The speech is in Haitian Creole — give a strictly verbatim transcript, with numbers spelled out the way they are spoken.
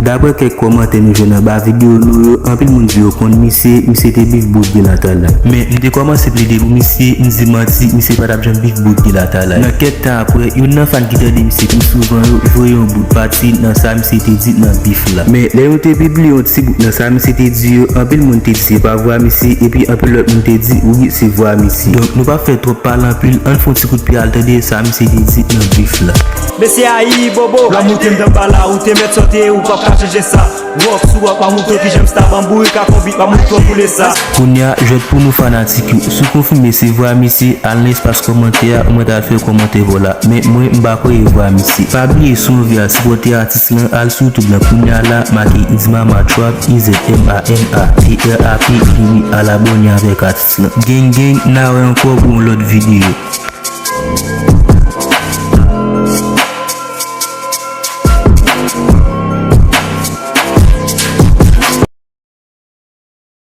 Daprè kèk kòmantè nou jwenn anba videyo nou yo, anpil moun di yo konn misye, misye te bif bout Gelatalay. Men m te kòmanse plede pou misye, m di manti, misye pa t ap janm bif bout Gelatalay. Nan kèk tan apre, youn nan fan ki tande misye pi souvan yo voye yon bout pati nan sa misye te di nan bif la. Men lè nou te pibliye yon ti bout nan sa misye te di yo, anpil moun te di se pa vwa misye, epi anpil lòt moun te di wi, se vwa misye. Donk nou p ap fè twòp pale anpil, ann fè yon ti kout pye al tande sa misye te di nan bif la. Mesye ayi bobo, lwa moute m dan bala, ou te mèt sòte, ou p ap ka chanje sa. Wòk sou wòk, pa moutre ki jan m stab an bourik ak on bit, pa moutre w koule sa. Kounye a, jwèt pou nou fanatik yo. Si w konfime se vwa misye, al nan espas kòmantè a, ou mèt al fè kòmantè pa w la. Men mwen, m pa kwè e vwa misye. Pa bliye, si w anvi al sipòte atis lan, al sou YouTube lan kounye a la, make It's Mama Trap, I Z M A M A T R A P, epi al abòne avèk atis lan. Gang gang, n a wè ankò pou yon lòt videyo.